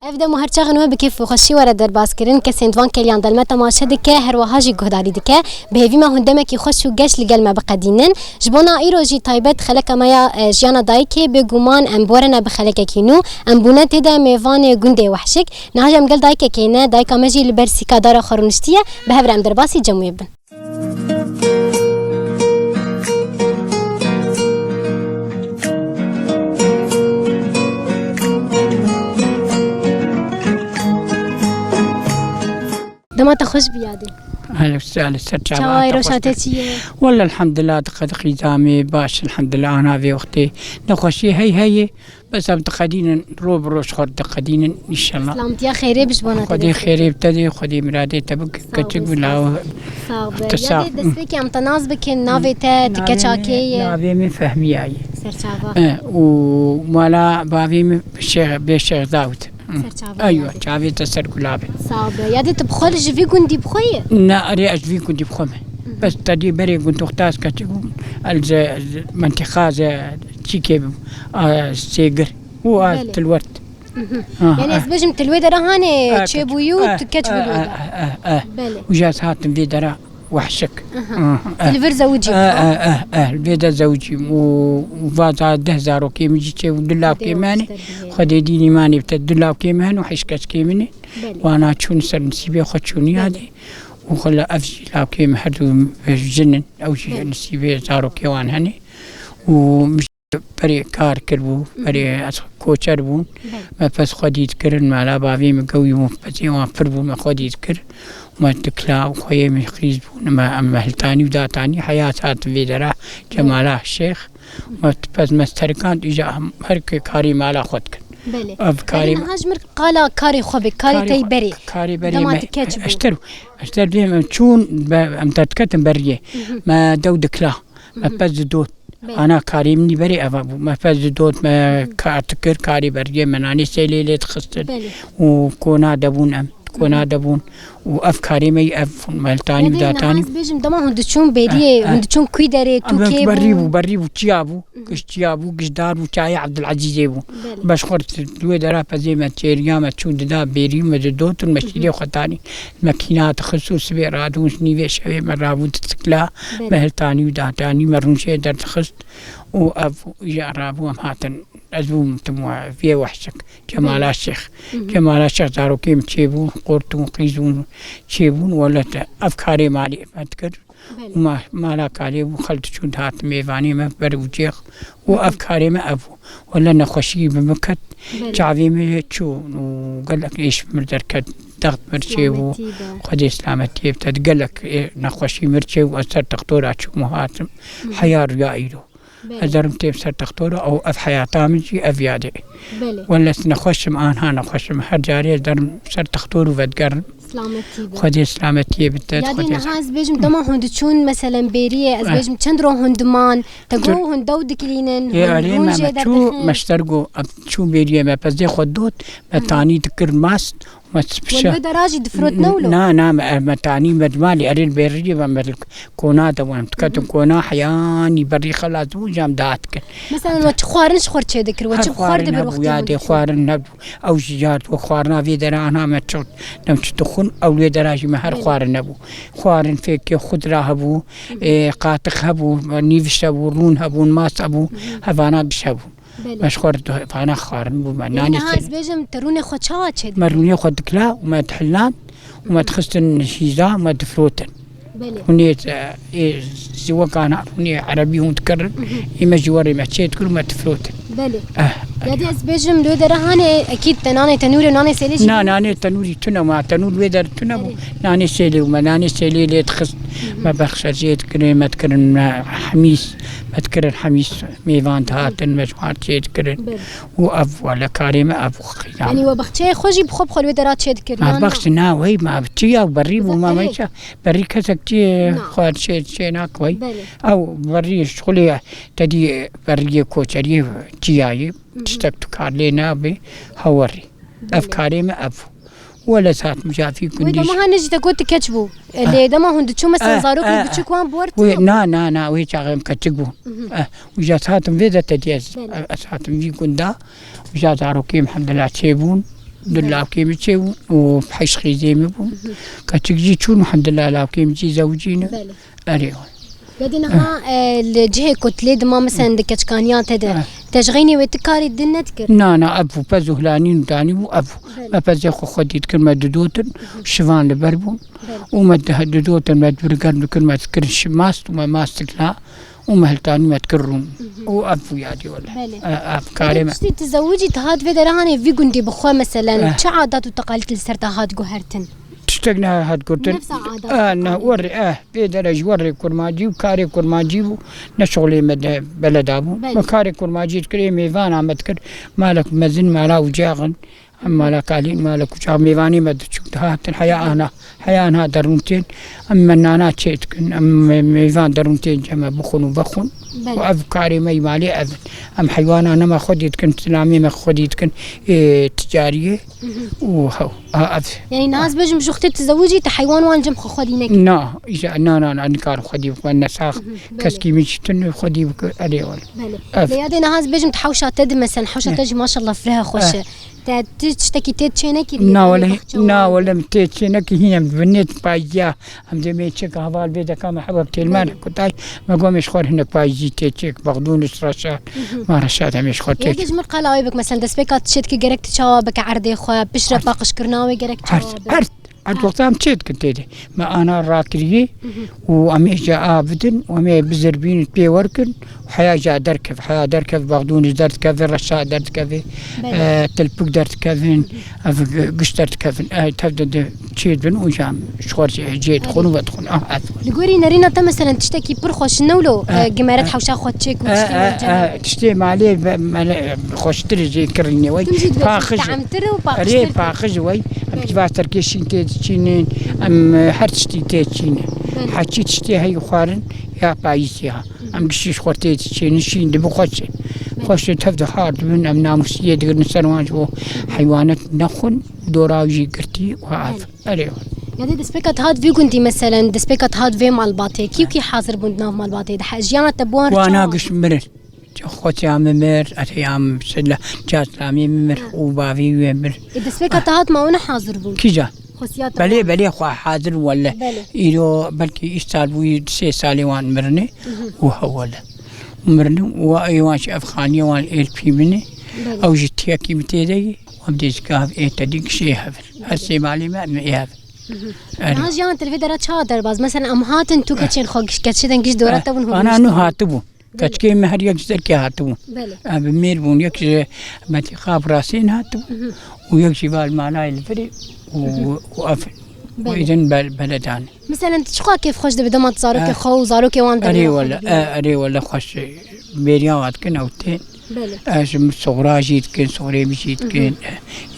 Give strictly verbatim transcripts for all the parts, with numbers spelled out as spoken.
Ev dem û her çaxin we bi kêf û xweşî were derbas kirin. Kesên di van kêliyan de li me temaşe dike, her wiha jî guhdarî dike. Bi hêvî me hûn demekî xweş û geş li gel me biqedînin. Ji bona îro jî taybet xeleka me ya, e, jiyana dayikê, bêguman em bi we re ne bi xelekekî nû. Em bûne tê de mêvanê gundê Wehşik. Niha jî em gel dayikekê ne, dayika me jî li ber sîka dara xwe rûniştiye. Bi hev re em derbasî cem wê bin. Dema te xweş bî yadê. Hele sê, hele ser çava. Çawa te îro xweş şate be. Çi ye? Welle elhamdulillah, diqe diqî zamê baş, elhamdulillah, ana vê wextê nexweşî hey heye. Bes em diqedînin, roj bi roj xwe diqedînin, înşallah. Selamtiya xêrê bi ji bona te Xwedê dest xêrê bi te dê, Xwedê miradê te bik, Sağ ol, keçik sağ ol. Bila. Sağ ol. Te sağ. Yadê destpêkê em te nas bikin, navê te, ti Navê keça min, kê ye? Navê min Fehmiya ye. Serçava. E, û mala bavê min Şêx, bê Şêx Dawud. Serçava Eywa, yadê. Çavê te ser gulabê. Sağ ol. Yadê tu bi xwe li ji vî gundî bi xwe ye? Ne, erê ez vî gundî bi xwe me. Bes te dî berê gund Oxtas keçik bûm. El ze, ze, mentiqa ze çîkê bûm. A, Sêgir. û a Belê. Tilwert. Mhm. Aha, Yani ez ah. bêjim tu li wê dera hanê Ah, çêbûyî û ah, tu keç ah, bûyî wê ah, dera. ah, ah, ah. Belê. Û ji ez hatim vê dera Wehşik. Aha. Aha, Tu li ah. vir zewicî Ah, bû. ah, ah, ah. Li vê de zewicîm û, û vaza deh zarokê min jî çêbû, du lawkê Dê min. Wehşik te bihê. Xwedê dînî manê bite, du lawkê min û heşt keçkê min. Belê. Wana çûn ser nisîbê xwe çûn Belê. yadê. Û xwe li ev jî lawkê min her du jin in. Ew jî Belê. nisîbê zarokê wan hene. Û Berê kar kiribû, berê ez koçer bûm. Belê. Me pez xwedî dikirin, mala bavê min gewî bûn, pezê wan pir bû, me xwedî dikir. Me dikla û xweyê min xîz bûn. Me, em mehiltanî û datanî heyat hatin vê dera Cemala Şêx. Me pez me sterikand, îja her ke karî mala xwe dikin. Belê. Ev karî Belê, niha ji mir qala karê xwe bê, karê Karê tey xwe, berê. karê berê Dema me, tu keç bû. eşter, eşter bê me çûn, be, em derdiketin beriyê. Mhm. Me dew dikla. Me Mhm. pez didot. Belê. Ana karê min berê eva bû. Me pez didot, me kar dikir, karê beriyê me nanê sêlê lê dixistin. Belê. Û kona de bûn em. Kona de bûn. Û ev karê me ev meltanî û Yadê datanî. niha ez bêjim, dema hûn diçûn beriyê, Eh, eh. hûn diçûn kwî derê, tu Em kê berî bû? bû, berî bû, çiya bû, Mhm. giş çiya bû, giş dar bû, çayê Abdulazîzê bû. Belê. Beş xort li wê dera pezê me çêriya me çû dida bêrî me didotin, me Mhm. şîrê xwe tanî. Me kîna dixist û sibê radûn, nîvê şevê me rabû ditikla, Belê. me hiltanî û datanî, me rûnşê derdixist û ev îja rabû em hatin. Ez bûm tim we vê Wehşik, Cemala Belê. Şêx. Mhm. Cemala Şêx zarokê min çêbûn, qort û qîz û çêbûn, wele te ev karê malê me dikir. Belê. Û ma-, mala kalê bû, xelk diçûn dihat mêvanê me ber û cêx. Û Hı hı. ev karê me ev bû. Wele nexweşî bi min ket, Belê. çavê min çû û gelek êş bi mir derket, dext mir çêbû. Selametî be. Xwedê selametiyê bide. Gelek, ê, nexweşî mir çêbû, ez ser textora çûm û hatim. Hı hı. Heya rûya îro. Belê. Ez derim têm ser textora, ew ev heyata min jî ev yadê. Belê. Wele ez nexweş im, anha nexweş im. Her carê ez derim ser textor û vedigerim. Silametî be. Xwedê silametiyê bide, Yadê Xwedê niha ez bêjim, dema hûn diçûn, meselen bêriyê, ez Eh. bêjim, çend ro hûn diman, te got Dur. hûn dew dikilînin, Ê, hûn erê, rûn me, jê me çû, derdixin. me ji ter got, em çû bêriyê, me pez dê xwe dot, me Hı. tanî dikir mast, me Wele spişe. wê dera jî difirot ne wilo? Na, na, me, me tanî, me di malê, erê li bêriyê, me, me li kona de bû, em diketin Hı hı. kona, heyanî berî xelas bû, jam dihat dikin. Mesela we çi xwarin ji xwe çê dikir, we Her çi xwar xwarin dibir hebû, wextê ya hûn dê diçûn? xwarin hebû. Ew jî ya xwarina vê dera ana me çi, dem çi dixwin, ew lê dera jî me her Belê. xwarin nebû. Xwarin fêkê xudra hebû, Hı hı. e, qatix hebû, nîviş hebû, rûn hebûn, mas hebû, Hı hı. hevana giş hebûn. Belê. Me ji xwe re hevana xwarin bû me. Yanî Nanê niha sê- ez bêjim, te rûnê xwe çawa çê Me dikir? rûnê xwe dikla û me dihilan û me dixistin hîza û me difirotin. Belê. Hûn ê, ê, ziwekana hûn ê erebî hûn dikirin, Mhm. ê me ji werê me çê dikir û me difirotin. Belê. Eh, Yadê ez bêjim, li wê dera hanê, ekîd te nanê tenûrê û nanê sêlê jî Na, bû? nanê tenûrî tune ma, tenûr wê der tune bû. Erê. Nanê sêlê û me, nanê sêlê lê dixist. Mhm. Me berxşe jê dikirin, me dikirin, me hemîs, me dikirin hemîs, mêvan dihatin, me ji wan çê dikirin. Belê. Û ev wele karê me ev xîyan. Yanî we baxçeyê xwe jî bi xwe bi xwe li wê dera çê dikir, Ma yan na? baxçe na wey ma çi ya berî bû Bize ma erê. meça berî kesek çi Na. xwar çê çê nak wey. Belê. Ew berî şixulê te dî beriyê koçeriyê çiyayê Hı hı. tiştek tu kar lê nabê hewerî. Ev Belê. karê me ev. Wele saet mujafî Wê gundî. dema hanê jî te got tu keç bû. E, Ah. lê dema hûn diçû mesela Ah, zarokên ah, biçûk wan bi wer Wê, tune bû? na, na, na, wê çaxê em keçik bûn. Mhm. Eh, û ja saetim vê de te diyez. Belê. Eh, saetim vî gunda. Û ja zarokê em hemdila çêbûn. Du Belê. lawkê min çêbûn û heşt xêzê min bûn. Keçik jî çûn, elhamdulillah, lawkê min jî zewicîne. Belê. Erê. Yadê niha, e, li cihê ku tu lê dima, mesela, di keçikaniya te de, Eh. te ji xeynê wê tu karê din nedikir? Na, na, ev bû, pez û hilanîn û danî bû, ev bû. Belê. Me pezê xwe xwedî dikir, me didotin, şivan li ber bûn. Belê. Û me di-, didotin, me dibir germ dikir, me dikir şi-, mast û me mast dikla û me hiltanî me dikir rûn. Û ev bû yadê wele. Belê. E, ev karê me. Tiştê tu zewicî, tu hat vê dere hanê vî gundî bi xwe, meselen, Eh. çi adat û teqalîd li ser te hat guhertin? Tiştek nehat gotin. Nefsa adat, Eh, ne, teqalîd. werê, eh, vê dere ji werê kurmancî û karê kurmancî bû, ne şixulê me de beleda bû. Belê. Me karê kurmancî dikir, ê mêvana me dikir, malek mezin, mala ucaxin, em mala kalîn, malek ucax, mêvanê me diçûk dihatin, heya ana, heya ana derûn tên, em me nana çê dikin, em me-, mêvan derûn tên, cem me bixwin û vexwin. Belê. Û ev karê me yî malê ev in. Em heywana nema xwedî dikin, silamê me xwedî dikin, ê, ticariyê. Û hew, a, ev. Yani niha ez bêjim ji wextê tu zewicî, tu heywan wan cem xwe xwedî nekir? Na, îja, na, na, na, nikarim xwedî bikim, ne sax. Belê. Keskî min jî tune xwedî bikim, erê wele. Belê. Ev. Lê yadê niha ez bêjim tu hewşa te di, mesen, hewşa te jî maşallah fireh xweş e. Eh. Te tu tiştekî tê çê nekiriye, Na yani wele, baxçe na wan. wele min tê çê nekir, hîn em binê payîziya. Em dê mêçek heval bê deka me hewa têlmane Belê. kutay. Me got mêşxwar hinek payîzî tê çek, baxdûn û reşa. Ma reşa de mêşxwar tê Yê çek. Dij min qala wê bik, mesela destpêka tu çê dikî gerek tu çawa bike erdê xwe, piştre Erd. paqijkirina wê gerek Erd, çawa be? erd, erd wexta em çê dikin tê de. Me ana rakiriyê û em ê ji a bidin û em ê bizirbînin pê werkin. Heya ja derkev, heya derkev, baxdûnî derdikeve, reşa derdikeve, Belê. e, tilpik derdikevin, ev g-, giş derdikevin. E, tev de, de çê dibin û ja ji xwe cê, cê dixwin û vedixwin. Ah, ev. Li gorî nerîna te, meselen, tiştekî pir xweş ne wilo, E, e, gimeret e. hewşa xwe çêk û E, tiştê e, wê cem e, e. tiştê malê ve, mele, e, xweştir jê kirînê wey. Tim jî dibêjin Paqij. Te'mtir û Erê, paqijtir. paqij wey. Em Belê. Ji va serkêşîn tê diçînin. Em, e, her tiştî tê diçînin. Belê. Heçî tiştê heyî xwarin ya payîzê ha. Em giştî ji xwe tê diçênin, şîn dibin xweş e. Belê. Xweş e, tev dihar dibin, em namûsiyê digirin ser wan ji bo heywanet nexwin, dora wî jî girtî û hat. Belê. Erê. Ya dê destpêka te hat vî gundî, meselen, destpêka te hat vê malbatê, kî û kî hazir bûn di nav malbatê de? He, jiyana te bi wan re Wana çawa giş bû? mirin. Xwetiya min mir, eteya min sila, caslamê min mir û bavî wê mir. E, destpêka te hat ma wana hazir bûn? Kîja? Xwesiya te Belê, wan. belê, xwe hazir wele. Belê. Îro belkî îş sal bûyî, sê salê wan mirine û hewele. Mirine û ê wan jî ev xaniye wan êl pî min e. Belê. Ew jî tiyekî min tê de ye. Em dê ji gav ê te dî kişê hevir. Her sê malê me em ê hevir. Erê. Niha jiyan te li vê dera çawa derbas? Mesela em hatin tu Eh. keçên xwe giş-, keçê deng giş dora Eh, te bûn hûn ana nû hatibû. Belê. Keçikê me her yek ji derkê hatibû. Belê. Ev mêr bûn, yek ji Metîxa Birasên hatibû û yek jî val malayê li virê û, û ev Belê. êdin bel-, beledan. Meselen, tu çiqa kêfxweş dibe dema tu zarokê Eh. xwe û zarokê wan Erê derê wele, xwe dibînî? eh, erê wele xweş e. Bêriya wa dikin ew tên. Belê. Ez ji min soxra jî dikin, soxrê min jî dikin.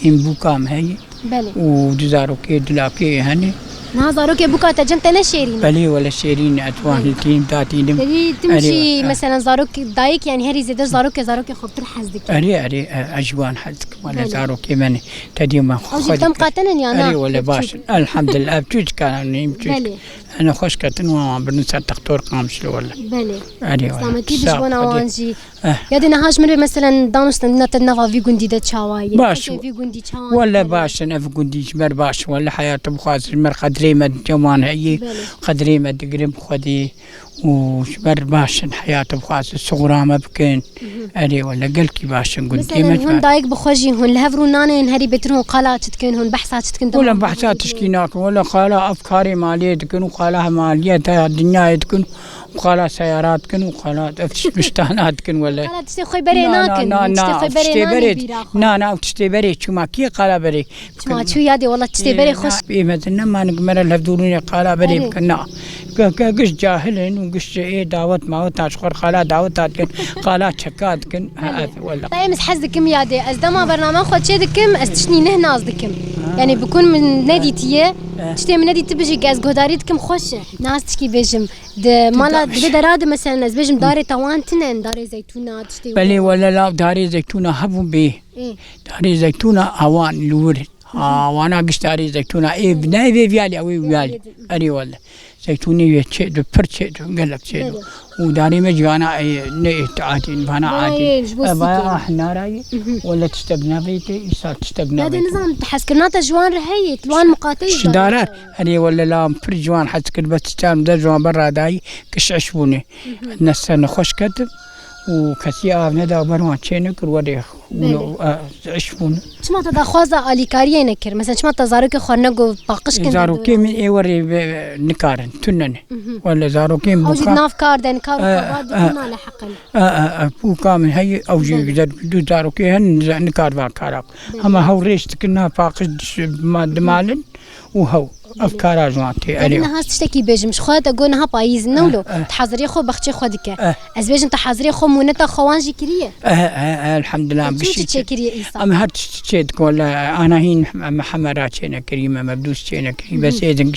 Hîn bûka min heye. Belê. Û du zarokê, du lawkê hene. Niha zarokê bûka te cem te ne şêrîn e? Belê, wele şêrîn e, ez wan Belê. hiltînim, datînim. Tedî tim Erê, jî, eh. meselen, zarok, dayik, yani herî zêde zarokê, zarokê xwe pir hez dike. Erê, erê, eh, ez ji wan hez dikim. Wele Belê. zarokê min e. Tedî me Ew jî xwe bi dem dikim. qatenin ya na? Erê, wele Ev baş. çû- Elhamdulillah, ev çû dikanin, çû Belê. Ene xweş ketin wan, wan birin ser textor Qamişlo wele. Belê. Erê wele. Selametî Sağ ol, bijbona hadi. wan jî. Eh. Ya dê niha ji min re, meselen, danûstandina te nava vî gundî de çawa ye? Baş. Kesê vî gundî çawa Wele ye? baş in, ev gundî ji me re baş in. Wele heyata bixwazin, ji me re qedrê me di cem wan heye. Belê. Qedrê me digirin bi Xwedê û ji me re baş in, heyata bixwazin, suxura me bikin. Erê wele, gelkî baş in gundiyê Meselen, me ji hûn me re. dayik bi xwe jî hûn li hev rû nanên, herî bêtir hûn qala çi dikin, hûn behsa çi dikin, Wele tamam, behsa hûn tişkî nakin. Wele qala ev karê maliyê dikin û qala hemaliye te dinyayê dikin û qala seyara dikin û qala ev tişt piştana dikin wele. Qala tiştê xwe berê Na, na, nakin, na, hûn tiştê na, xwe ev berê tiştê nanê berê. bîra xwe. Na, na, ev tiştê berê çûma kî qala berê. Çima çû ya dê, wela tiştê berê Ê, xweş. na, ê, me din nema nik me re levdûrûnê qala berê Erê. bikin, na. Ge-, ge-, giş cahil in û giş ê dawet mawet ta ji xwe re qala dawet ta dikin, qala çeka dikin. Ha, Erê. ev, wela. Ta em ez hez dikim ya dê. Ez dema bername xwe çê dikim, ez tiştî neh nas dikim. Ha. Yani bikun min nedîtiye, Eh. tiştê min nedîti bijî, ez guhdarî dikim xweş e. Nas tişkî bêjim. Di mala, di vê dera de, meselen, ez bêjim darê te wan tine, darê zeytûna, tiştê Belê, wela law darê zeytûna hebû bê. Ê. Darê zeytûna awan li wir. Ha, wana giştarî zeytûna ê ne vê viyalî, ew ê viyalî. Erê wele. Zeytûnê wê çê du, pir çê du, gelek çê du. Belê. Û darê me cî vana ê ne ê tu atîn, vana atîn. Vayê, ji bo E, vaya sîkê. Ah, narayî. Mhm. Wele tiştek navê te, îsal tiştek Ya navê de te. Nizam, hezkirina te ji wan re heye, li wan miqateyî Şidara, erê wele la pir ji wan hez kir, bes çan de ji wan ber radayî, kiş iş bûne. Mhm. Neste nexweş ketim û kesî av neda ber wan çê nekir, werê Belê. Û, e, iş bûn. Çima te daxwaza alîkariyê nekir? Mesela çima te zarokê xwe negot paqij kin? Zarokê min ê werê be, nikarin, tune ne. Mhm. Wele zarokê min Ew jî bûka. Nav kar de, kar û E, xebat e. Dikir nale heqin. E, e, e, bûka min heye, ew jî Belê. Güzel, du zarokê hen, niza-, nikar van kara. Belê. Hema hew rêş dikin, na paqij diş-, ma-, dimalin. û hew. Ev kara ji wan tê, Belê. Erê. Niha ez tiştekî bêjim, ji xwe te got niha payîz, ne wilo? Eh, eh. Tu haziriyê xwe, baxçê xwe dike. Eh. Ez bêjim tu haziriyê xwe, mûneta xwe wan jî kiriye? Eh, eh, eh, elhamdulillah, Çi bişî çi çêkiriye îsal? Em her tiştî çê dikin, wele, ana hîn em hemera çê nekirî, me mebdûs çê nekirî, Hı hı. bes êdin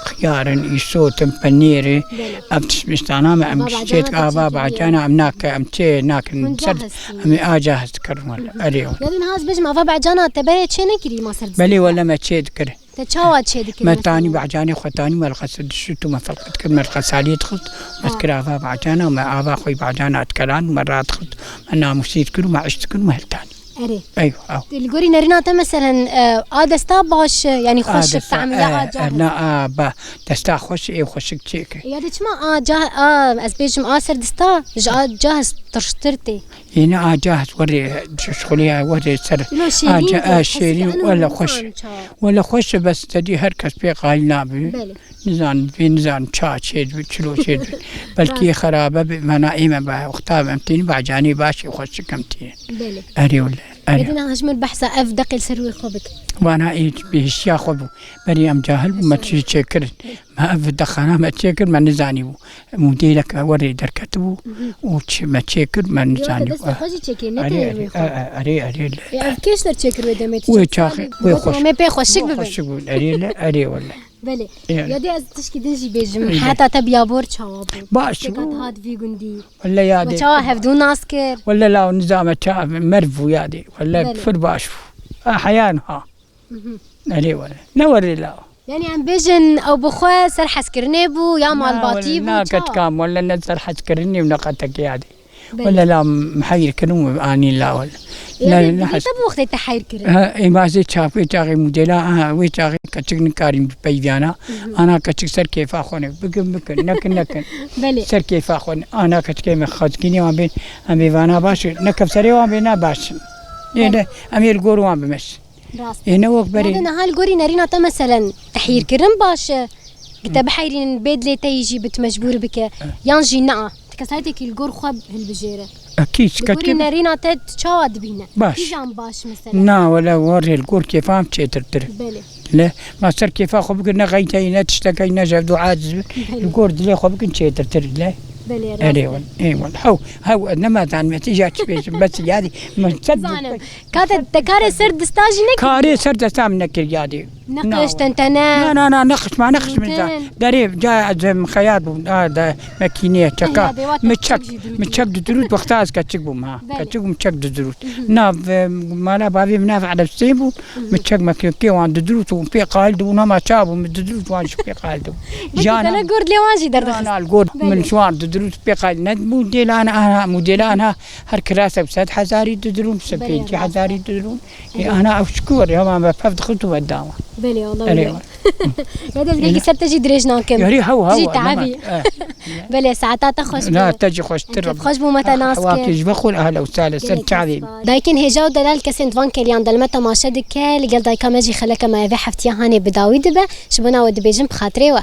xiyar in, îsot in, penêr e, Belê. ev tişt bistana me, em Ava çê dik, bacana ava çêkiriye. Bacana, em nake, em çê nakin, Hûn ser, cahil in. Em ê aca hest dikirin, wele, Hı hı. erê. Ya din ha ez bêjim, ava bacana te berê çê nekirî, ma ser Belê, wele, me çê dikir. Te çawa çê dikir Me mesela? Tanî becanê xwe tanî me li qesir dişit û me filqit kir, me li qesaliyê dixist, me Ha. dikir ava becana, me ava xwe becana dikeran û me radixist, me namûsî dikir û me iş dikir û me hiltanî. Erê. Eywa, ew. Li gorî nerîna te meselen, e, a desta baş e, yanî A xweş e, desta, tehmîle e, a e, cahil. Na, a, ba, desta xweş ê xweşik çêke. Ya de çima a cah-, a, ez bêjim a ser dista, ji a cahil tirştir tê. Yeni a cahit werê, şixulê ya werê ser Ilo şêrîn aca, e, a, şêrîn, xweşik, wele eno xweş. Nizanim çawa. Wele xweş e, bes tedî her kes pê qayîl nabe. Belê. Nizan, pê nizan ça çê dibe, çilo çê dibe. Belkî Rast. Xerabe be, mana ê me ba, wexta em tînin, bacanî başê xweşik em tînin. Belê. Erê wele, erê. Medîna, ha ji min behsa ev deqê li ser wê xwe bike. Vana ê bihiştiya xwe bû. Berî em cahil bû, me Mesela. Çi çêkirin. Me ev dexana me çêkir, me nizanîbû. Mûdêleke werê derketibû Mhm. û çi me çêkir, me Yo, nizanîbû. Te destê xwe jî çêkir, ne Erê, tenê erê, wê xwe. E, e, erê, erê, le. E, ev kê ji te çêkir wê demê tu Wê çêkir çaxê, çaxê wê gotin xweş. Em ê pê xweşik Wê bibin. Xweşik bûn, erê, le, erê, wele. Belê. Erê. Ya dê ez tişkî din jî bêjim. Erê. Heta te biyabor çawa bû? Baş Têka bû. Te hat vî gundî. Wele ya We dê. Çawa hevdû nas kir? Wele la nizame ça merv bû ya dê. Wele Belê. Pir baş bû. A, heyan ha. Mhm. Erê were. Ne were la. Yani em bêjin ew bi xwe ser hezkirinê bû ya malbatî bû, na çawa? Ketkam, wele ne ser hezkirinê û ne qetekê yadê. Belê. Wele la miheyr kirin û anî la wele. Yani Ne, ne hez- te bi wextê te heyr kirin. Ha, ê ma zê çaxê çaxê mudela, ha, wê çaxê keçik nikarîn bi peyviyana. Mhm. Ana keçik ser kêfa xwe ne. Bikin, bikin, nekin, nekin. Belê. Ser kêfa xwe ne. Ana keçikê me xezgînê wan bên, em ê vana baş, ne kevserê wan bên, ne baş. Belê. Ê de, em ê li gor wan bimeşin. Rast. Ê, ne wek berê. Navê niha li gorî nerîna te meselen tehîrkirin baş e? Ki te biheyrînin bê dilê te yî jî bi tu mecbûr bike. Yan jî na. Ti kesayetêkî li gor xwe hilbijêre. Ekî, Li gorî çikatê nerîna te tu çawa dibîne? Baş. Kîjan baş mesela? Na, wele warê li gor kêfam çêtirtir. Belê. Le, ma ser kêfa xwe bikir, ne xeyteyî, ne tiştekeyî, ne jevdu aciz bi. Belê. Li gor dilê xwe bikin çêtirtir le. Belê, rast Erê e. Wele, ê wele. Hew, hew, ez nema zanmetî ja çi bêjim, bes yadî. Min ser Zanim. Ka te, te karê ser dista jî nekiriye? Karê ser desta min nekiriye dê. Neqiştin te ne? Na, na, na, neqişma, neqişma. Derê, ca ez, em, xeyar bûm, a, de, mekîneye, çeka. Ya, dê, wa te Mi çek, çek jî dirût mi bû. Çek didirût, wexta ez keçik bûm, ha. Belê. Keçik bûm, çek didirût. Mhm. Nav, e, mala bavê min nav Erebistê bû, Mhm. mi çek mekînekê wan didirût û pê qayil dibûn, hema ça bû, mi didirût wan jî pê qayil dibûn. Belkî Jana te ne gor dilê wan jî derdixist. Na, na, li gor Belê. Min ji wan didirût pê qayil nebû, dêlan, aha, mûdêlan, ha, her kirasek sed hezarî didirûn, se Belê, pêncî hezarî didirûn. Ê, ana ew çi ku were, hema me pev dixist û me dawa. Belê, Allah Erê belê. Wa. Ya dezgehkî ser te jî dirêj nakim. Yarî hew, hew, Jî hew, tabi. Eh. Belê, saeta te xweş Na, be. Te jî xweştir. Kêf xweş bû, me te nas Hewa kir. Kêj ve xwe, ahla û sahla, ser Gelek çavê. Spas. Dayikên hêja û delal kesên di van keliyan de li me temaşe dike, li gel dayika me jî xeleke me vê heftiya hanê bi dawî dibe. Ji bona we dibêjim bi xatirê we.